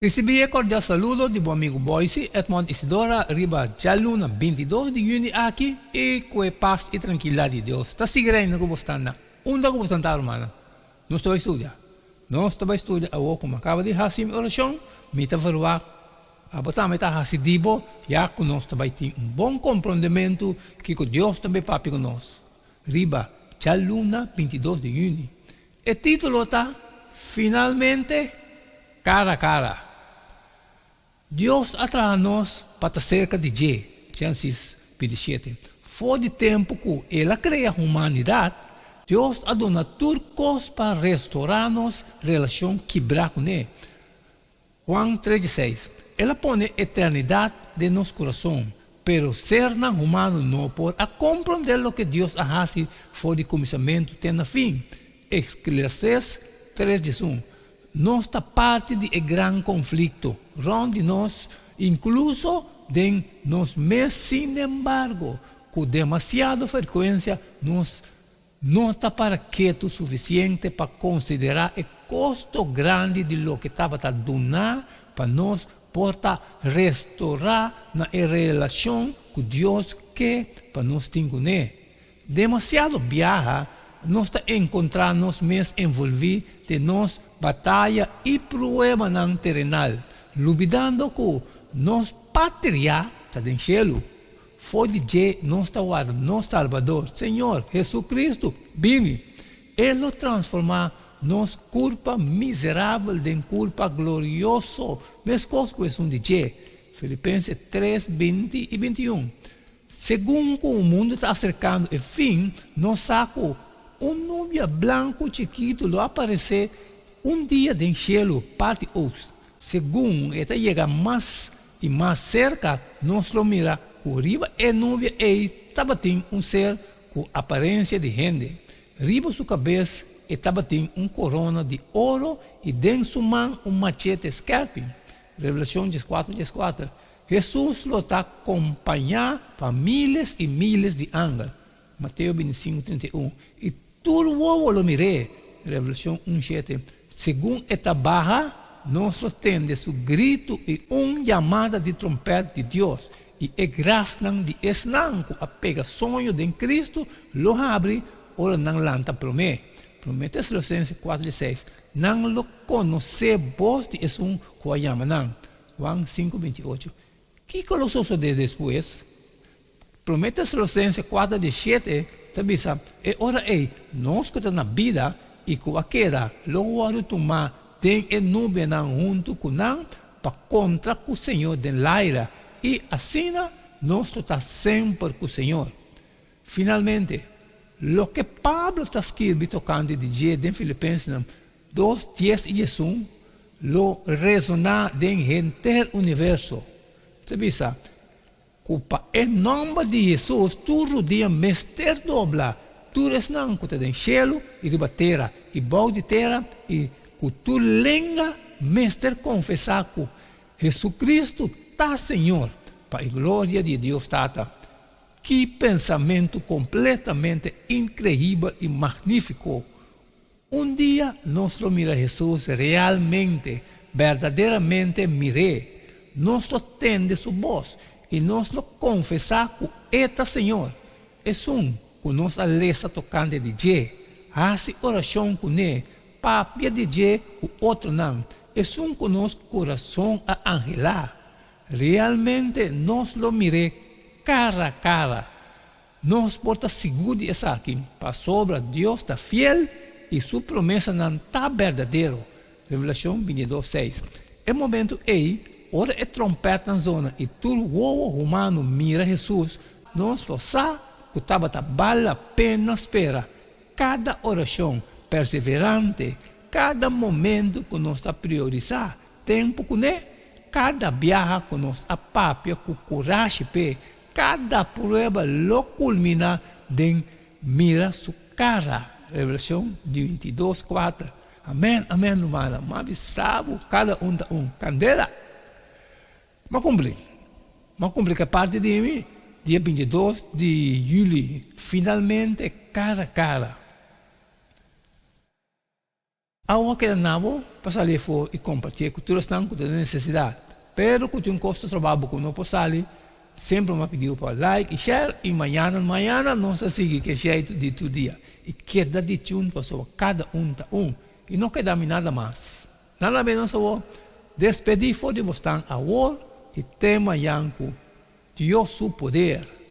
Risibí e kordial saludo di bo amigu Boysie Edmond Isidora riba djaluna 22 di yüni aki i ku e pas i trankilidat di Dios ta sigui reina ku bo sta na unda ku bo sta ta rumannan. Nos ta bai studia. Nos ta bai studia awor ku mi a kaba di hasi mi orashon, mi ta verwagt abo tambe ta hasi di bo ya ku nos ta bai tin un bon komprondementu kiko Dios ta bai papia ku nos riba djaluna 22 di yüni. E título ta Finalmente Kara Kara. Dios a traha nos pa ta serka di dje, Génesis 27. For di tempu ku el a krea humanidat, Dios a duna tur kos pa restorá nos relashon kibrá kuné. Juan 3:16. El a pone eternidat den nos kurason, pero sernan humano no por a komprondé loke Dios a hasi for di kuminsamentu te na fin. Eclesiastés 3:11. Nos ta parti di e gran konflikto rònt di nos, inkluso den nos mes, sinembargo, ku demasiado frekuensia nos no ta para ketu sufisiente pa konsiderá e kosto grandi di loke tabata duná pa nos por ta restorá na e relashon ku Dios ke pa nos tin kuné. Demasiado biaha nos ta enkontrá nos mes envolví den nos bataya i pruebanan terenal, lubidando ku nos patria ta den shelu. For di dje nos ta warda nos Salbador, Señor Jesucristo, bini. E lo transformá nos kurpa miserabel den kurpa glorioso, meskos ku esun di dje. Filipense 3, 20 i 21. Segun ku mundu ta aserkando e fin, nos sa ku un nubia blanku chikitu lo aparesé un dia den shelu parti oost. Segun e ta yega mas i mas serka, nos lo mira ku riba e nubia ei tabatin un ser ku aparensia di hende. Riba su kabes e tabatin un korona di oro i den su man un machete skèrpi. Revelashon 14, 14. Hesus lo ta kompañá pa míles i míles di angel, Mateo 25, 31, i tur wowo lo mir'é, Revelashon 1, 7. Segun e ta baha, nos lo tende su gritu i un yamada di trompèt di Dios, i e grafnan di esnan ku a pega soño den Kristu lo habri ora nan lanta promé, Promé Tesalonisense 4, 6. Nan lo konosé bos di esun ku a yama nan. Juan 5, 28. Kiko lo sosodé despues? Promé Tesalonisense 4, 17 ta bisa, E ora ei, nos ku ta na bida i ku a keda lo wòrdu tumá den e nubianan huntu ku nan pa kontra ku Señor den laira, i asina nos lo ta semper ku Señor. Finalmente, loke Pablo ta skirbi tokante di dje den Filipensenan 2, 10 i 11 lo resoná den henter universo. E ta bisa ku pa e nòmber di Hesus tur rudia mester dobla, tur esnan ku ta den shelu i riba tera i bou di tera, i ku tur lenga mester konfesá ku Hesukristu ta Señor, pa e gloria di Dios Tata. Ki pensamentu kompletamente inkreibel i magnífiko! Un dia nos lo mira Hesus realmente, berdaderamente mir'é. Nos lo tende su bos i nos lo konfesá ku e ta Señor, esun ku nos a lesa tokante di dje, hasi orashon kuné, papia di dje ku otronan, esun ku nos kurason a anhelá. Realmente nos lo mir'é kara kara. Nos por ta sigur di esaki, pasobra Dios ta fiel i su promesanan ta berdadero. Revelashon 22, 6. E momentu ei, ora e trompètnan zona i tur wowo humano mira Hesus, nos lo sa ku tabata bal la pena spera kada orashon perseverante, kada momentu ku nos ta priorisá tempu kuné, kada biaha ku nos a papia ku kurashi p'e. Kada prueba lo kulminá den mira su kara. Revelashon 22, 4. Amèn, amèn, rumannan. M'a bisa bo, kada un ta un kandela. M'a kumpli. M'a kumpli ku e parti di mi dia 22 di yüli. Finalmente, kara kara. Awa keda na bo pa sali afó i kompartié ku tur esnan ku ta den nesesidat. Pero ku tin un kos ta stroba bo ku no por sali, semper mi a pidi bo pa like i share i mañana mañana nos ta sigui ku e jeitu di tur dia i keda di tune pasobra kada un ta un i no keda mi nada mas nada menos awor despedí for di bosnan awor i te mañan ku Dios su poder.